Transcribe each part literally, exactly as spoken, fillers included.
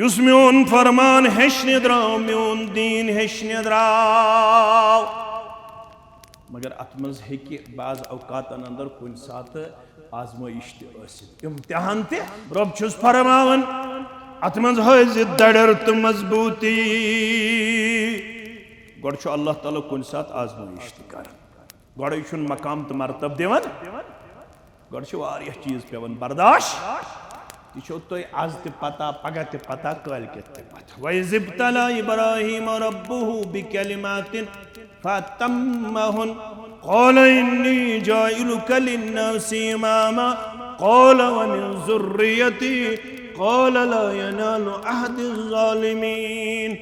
یُس میون فرمان ہیٚچھنہِ درٛاو، میون دیٖن ہیٚچھنہِ درٛاو۔ مگر اتھ منٛز ہیٚکہِ بعض اوقاتن اندر کُنہِ ساتہٕ آزمٲیش تہِ ٲسِتھ، امتحان تہِ۔ رۄب چھُس فرماوان، اتھ منٛز ہٲوزِ دڑر تہٕ مضبوٗطی۔ گۄڈٕ چھُ اللہ تعالیٰ کُنہِ ساتہٕ آزمٲیش تہِ کران۔ گۄڈے چھُنہٕ مقام تہٕ مرتبہٕ دِوان، گۄڈٕ چھِ واریاہ چیٖز پٮ۪وان برداش۔ یہِ چھو تۄہہِ از تہِ پتہ، پگاہ تہِ پتہ، کٲلۍ کٮ۪تھ تہِ پتہ۔ وَإِذِ ابْتَلَىٰ إِبْرَاهِيمَ رَبُّهُ بِكَلِمَاتٍ فَأَتَمَّهُنَّ قَالَ إِنِّي جَاعِلُكَ لِلنَّاسِ إِمَامًا قَالَ وَمِن ذُرِّيَّتِي قَالَ لَا يَنَالُ عَهْدِي الظَّالِمِينَ۔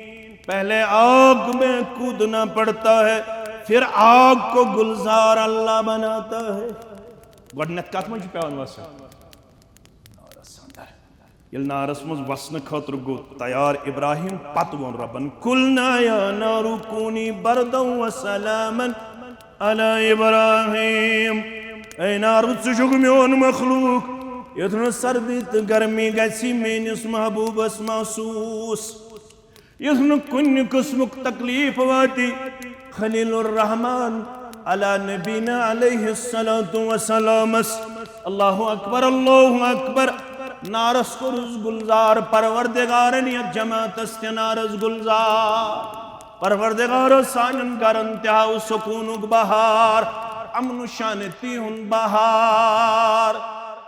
پہلے آگ میں کودنا پڑتا ہے، پھر آگ کو گلزار اللہ بناتا ہے۔ گۄڈٕنیتھ کتھ منٛز چھُ پٮ۪وان وسُن؟ نارس اندر۔ ییٚلہِ نارس منٛز وسنہٕ خٲطرٕ گوٚو تیار ابراہیم، پتہٕ ووٚن رۄبن، "قلنا یا نار کونی بردا و سلاما علی ابراہیم۔" اے نار، ژٕ چھُکھ میون مخلوق، یُتھ نہٕ سردی تہٕ گرمی گژھِ میٲنِس محبوبس محسوس۔ یُس نہٕ کُنہِ قٕسمُک تکلیٖف واتہِ خلیل الرحمان علی نبینا علیہ الصلوۃ والسلامس۔ اللہ اکبر، اللہ اکبر۔ نارس کوٚرُس گلزار، پروردگارن یتھ جماعتس تہِ نارس گلزار۔ پروردگارو، سانٮ۪ن گرن تہِ ہاو سکوٗنُک بہار، امن و شانتی ہُنٛد بہار۔